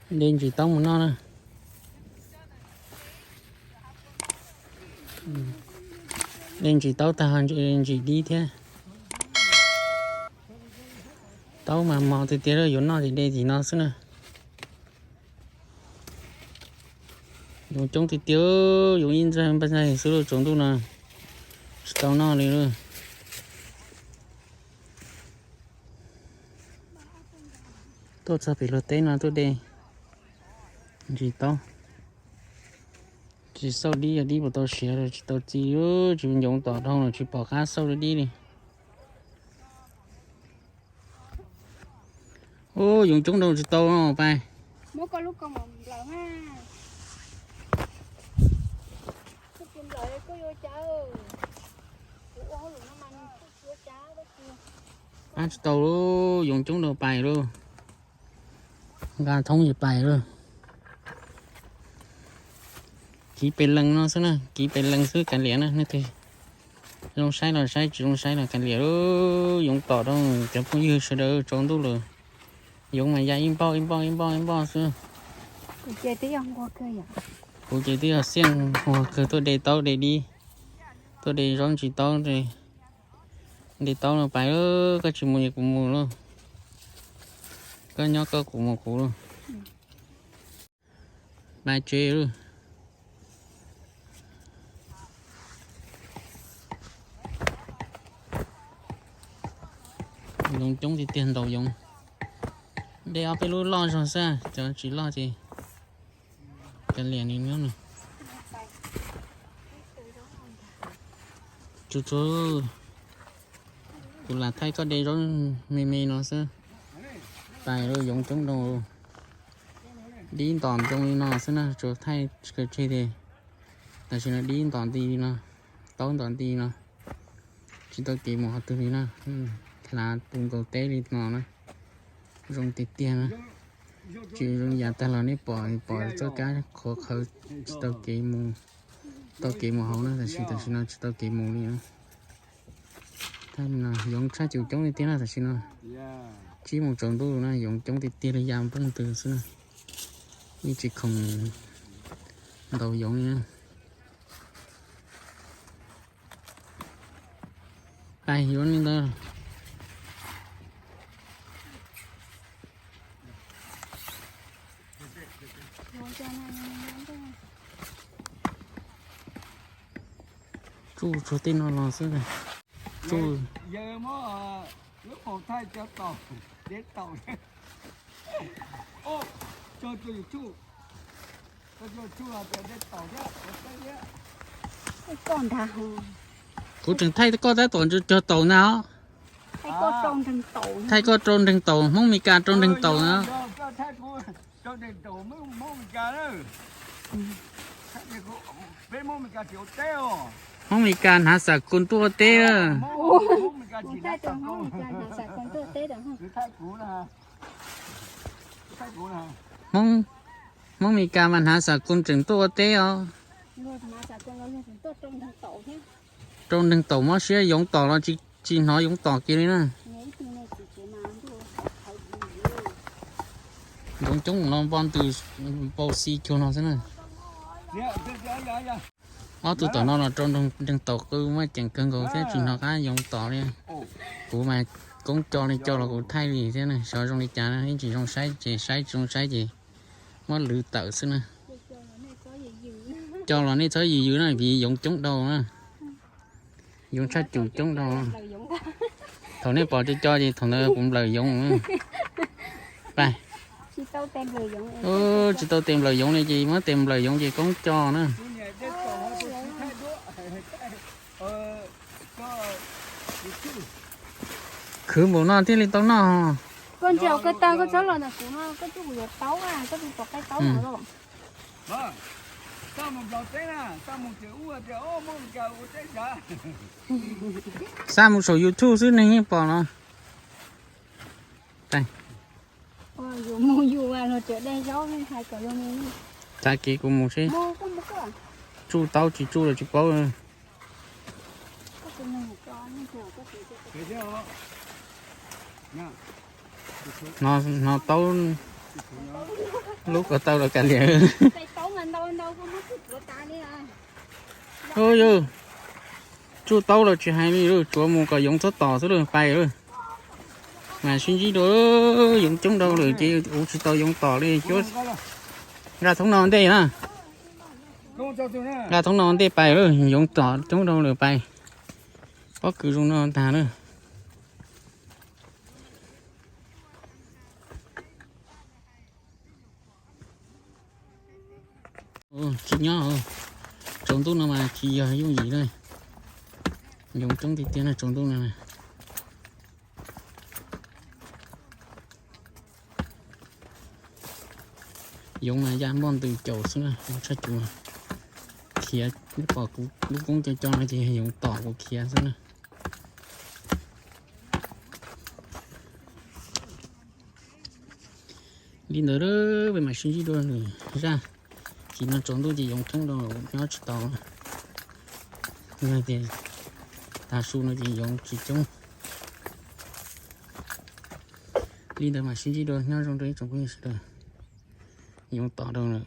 De ntsis taub mus noj na. De ntsis taub tag ho ntsis dib thiab. Taub mas mos tiag tiag, yuav noj ces de tim no xwb na. Yoov coob tiag tiag, yoov ib ntxaig npaj ntxaig xwb lauj, tsaus ntuj no tsis tau noj li lauj. Tuaj txog pem luag teb no tuaj de ntsis taub. Tsis xauj dib, yog dib puas tau siav los tsis tau txi, tsis ncoov tom dhau los tsis pom qab xauj dib li. Ub, yoov coob dhau tsis tau pais. Ab, tsis tau lauj, yoov coob dhau pais lauj. Nqa thoob yim pais lauj. Kiv pes lees no xwb na, kiv pes lees xwb kav liam na, nej twg zoo saib los saib, tsis zoo saib los kav liam lauj. Yoov tom rau cov phooj ywg sawv daws, tsaus ntuj lawm. Yoov mas ya ib npoj ib npoj ib npoj ib npoj xwb. Kuv ces twb yog xiaj nquag kawg tuaj de taub de dib, tuaj de zaub ntsis taub, de taub no pais lauj, koj tsis mus es kuv mus lauj, koj nyob koj kuv mus kuv lauj. Pais tsev lauj. Yoov coob tiag tiag, ntaus yoov. De ob peb lub loj zog xwb, cov tsis loj ces kav liam nws nyob nws. Tsuag tsuag, kuv lam thaij koj de zaub me me no xwb. Pais lauj, yoov coob dhau. Dib ntom ntoo li no xwb na, tsuas thaij kaw tseg tias tam sim no dib ntom nti li no, taub ntom nti no. Tsis tau kev mus qhov twg li na. Hlav tus nkaus teb li no na, zoo tiag tiag na. Tsis zoo yam tag los nej pom, pom txoj kab qhuav qhawv, tsis tau kev mus, tau kev mus hauv na, tam sim, tam sim no tsis tau kev mus li na. Yoov tshaj cum coob li tiag na tam sim no. Tsib moos tsaus ntuj na, yoov coob tiag tiag li ya nplooj ntws xwb na. Yeej tsis khoom ntaus yoov li na. Pais yuav li ntawd. Tsuj tsuag tej no los xwb. Tsuj. Kuv tseem thaij koj tab tom cog taus ntag os. Thaij koj rau nreeg taus, Hmoob Mes Kas rau nreeg taus na. Hmoob Mes Kas hnav xam kus tuaj ua teb. Hmoob, Hmoob Mes Kas mas hnav xam kus tseem tuaj ua teb os. Rau nreeg taus mob siab, yoov tom los tsis hnov yoov tom kiag li na. Yoov coob no npo ntws npau xi cuag no xwb na. Ob tug tom no los rau nreeg taus qw muaj ceem kawg nkaus thiab tsis hnov qab yoov tom li. Kuv mas koob co li co los kuv thaij li thiab na, xyov zoo li cas na, yeej tsis zoo saib ces saib, tsis zoo saib ces muab lwv tawm xwb na. Co los nej txhob yws yws na vim yoov coob dhau na. Yoov tshaj cum coob dhau. Thaum nej pom co co ces thaum ntawd kuv nplawm yoov. Pais. Tsis tau tes nplawm yoov li ces muab tes nplawm yoov ces koob co na. Khwv npaum no thiaj li tau noj. Koj ntsia koj tag koj txhob los ntawm kuv no, koj tub kuv yuav taub, koj tsis pom qaib taub no los. Xa mus saum YouTube xwb neeg yeej pom no. Tag kis kuv mus seb tsuj taub tsis tsuj los tsis paub. Hnov taub Lub ko taw los kav liam. Hu yog, tsuj taub los tsis hais li lauj, tsuav mus kom yoov txhob tom xwb lauj, pais lauj. Mas sib ntsib dua, yoov coob dhau lawm ces ua tsis tau yoov tom li, cuab nqa thoob no ntej na. Nqa thoob no ntej pais lauj, yoov tom coob dhau lawm, pais. Pob kws zoo no tag lauj. Tsis nyob, tsaus ntuj no mas tsis yog yooj yim na. Yoov coob tiag tiag na tsaus ntuj no. Yoov mas ya npoj ntws caum xwb na, tshaj cuv. Khiav, pom kuv lub koob co co no ces yoov tom kuv khiav xwb na. Li ntawd peb mam sib ntsib dua lwm zaj. Tsis no tsaus ntuj ces yoov coob dhau nyob tsis tau. Tias tag su no ces yoov tsis coob. Li ntawd mam sib ntsib dua, nyob zoo rau ib tsoom phooj ywg sawv daws. Yoov tom dhau lawm.